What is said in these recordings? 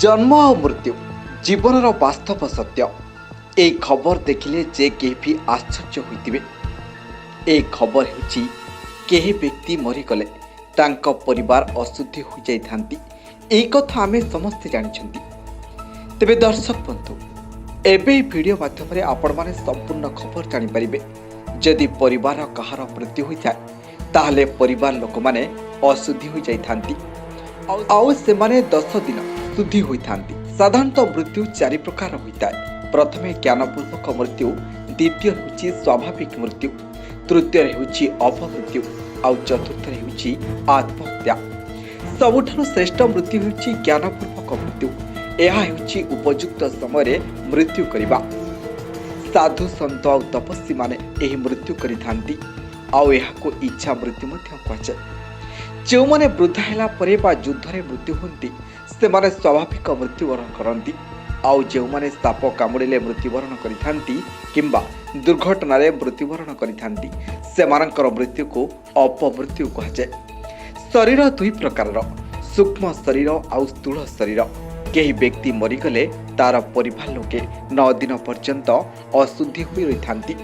ଜନ୍ମ ଆଉ ମୃତ୍ୟୁ ଜୀବନର ବାସ୍ତବ ସତ୍ୟ। ଏହି ଖବର ଦେଖିଲେ ଯେ କେହି ବି ଆଶ୍ଚର୍ଯ୍ୟ ହୋଇଥିବେ। ଏହି ଖବର ହେଉଛି, କେହି ବ୍ୟକ୍ତି ମରିଗଲେ ତାଙ୍କ ପରିବାର ଅଶୁଦ୍ଧି ହୋଇଯାଇଥାନ୍ତି। ଏହି କଥା ଆମେ ସମସ୍ତେ ଜାଣିଛନ୍ତି। ତେବେ ଦର୍ଶକ ବନ୍ଧୁ, ଏବେ ଏହି ଭିଡ଼ିଓ ମାଧ୍ୟମରେ ଆପଣମାନେ ସମ୍ପୂର୍ଣ୍ଣ ଖବର ଜାଣିପାରିବେ। ଯଦି ପରିବାର କାହାର ମୃତ୍ୟୁ ହୋଇଥାଏ, ତାହେଲେ ପରିବାର ଲୋକମାନେ ଅଶୁଦ୍ଧି ହୋଇଯାଇଥାନ୍ତି ଆଉ ସେମାନେ 10 ଦିନ ଶୁଦ୍ଧି ହୋଇଥାନ୍ତି। ସାଧାରଣତଃ ମୃତ୍ୟୁ ଚାରି ପ୍ରକାର ହୋଇଥାଏ। ପ୍ରଥମେ ଜ୍ଞାନପୂର୍ବକ ମୃତ୍ୟୁ, ଦ୍ୱିତୀୟ ହେଉଛି ସ୍ୱାଭାବିକ ମୃତ୍ୟୁ, ତୃତୀୟରେ ହେଉଛି ଅପମୃତ୍ୟୁ ଆଉ ଚତୁର୍ଥରେ ହେଉଛି ଆତ୍ମହତ୍ୟା। ସବୁଠାରୁ ଶ୍ରେଷ୍ଠ ମୃତ୍ୟୁ ହେଉଛି ଜ୍ଞାନପୂର୍ବକ ମୃତ୍ୟୁ। ଏହା ହେଉଛି ଉପଯୁକ୍ତ ସମୟରେ ମୃତ୍ୟୁ କରିବା। ସାଧୁ ସନ୍ଥ ଆଉ ତପସ୍ୱୀମାନେ ଏହି ମୃତ୍ୟୁ କରିଥାନ୍ତି ଆଉ ଏହାକୁ ଇଚ୍ଛା ମୃତ୍ୟୁ ମଧ୍ୟ କୁହାଯାଏ। ଯେଉଁମାନେ ବୃଦ୍ଧା ହେଲା ପରେ ବା ଯୁଦ୍ଧରେ ମୃତ୍ୟୁ ହୁଅନ୍ତି, ସେମାନେ ସ୍ୱାଭାବିକ ମୃତ୍ୟୁବରଣ କରନ୍ତି। ଆଉ ଯେଉଁମାନେ ସାପ କାମୁଡ଼ିଲେ ମୃତ୍ୟୁବରଣ କରିଥାନ୍ତି କିମ୍ବା ଦୁର୍ଘଟଣାରେ ମୃତ୍ୟୁବରଣ କରିଥାନ୍ତି, ସେମାନଙ୍କର ମୃତ୍ୟୁକୁ ଅପମୃତ୍ୟୁ କୁହାଯାଏ। ଶରୀର ଦୁଇ ପ୍ରକାରର, ସୂକ୍ଷ୍ମ ଶରୀର ଆଉ ସ୍ଥୂଳ ଶରୀର। କେହି ବ୍ୟକ୍ତି ମରିଗଲେ ତାର ପରିବାର ଲୋକେ 9 ଦିନ ପର୍ଯ୍ୟନ୍ତ ଅଶୁଦ୍ଧି ହୋଇ ରହିଥାନ୍ତି।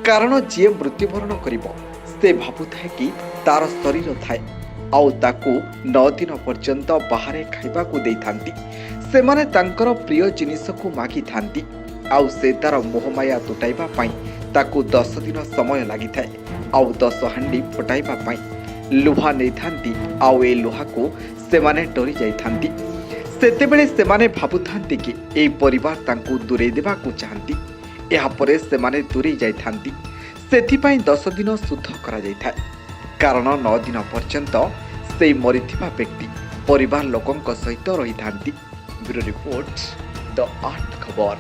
କାରଣ ଯିଏ ମୃତ୍ୟୁବରଣ କରିବ, ସେ ଭାବୁଥାଏ କି ତାର ଶରୀର ଥାଏ ଆଉ ତାକୁ 9 ଦିନ ପର୍ଯ୍ୟନ୍ତ ବାହାରେ ଖାଇବାକୁ ଦେଇଥାନ୍ତି। ସେମାନେ ତାଙ୍କର ପ୍ରିୟ ଜିନିଷକୁ ମାଗିଥାନ୍ତି ଆଉ ସେ ତାର ମୋହମାୟା ତୁଟାଇବା ପାଇଁ ତାକୁ 10 ଦିନ ସମୟ ଲାଗିଥାଏ। ଆଉ 10 ହାଣ୍ଡି ଫଟାଇବା ପାଇଁ ଲୁହା ନେଇଥାନ୍ତି ଆଉ ଏ ଲୁହାକୁ ସେମାନେ ଡରି ଯାଇଥାନ୍ତି। ସେତେବେଳେ ସେମାନେ ଭାବୁଥାନ୍ତି କି ଏହି ପରିବାର ତାଙ୍କୁ ଦୂରେଇ ଦେବାକୁ ଚାହାନ୍ତି। ଏହାପରେ ସେମାନେ ଦୂରେଇ ଯାଇଥାନ୍ତି। ସେଥିପାଇଁ 10 ଦିନ ଶୁଦ୍ଧ କରାଯାଇଥାଏ, କାରଣ 9 ଦିନ ପର୍ଯ୍ୟନ୍ତ ସେଇ ମରିଥିବା ବ୍ୟକ୍ତି ପରିବାର ଲୋକଙ୍କ ସହିତ ରହିଥାନ୍ତି। ବ୍ୟୁରୋ ରିପୋର୍ଟ, ଦ ଆର୍ଥ ଖବର।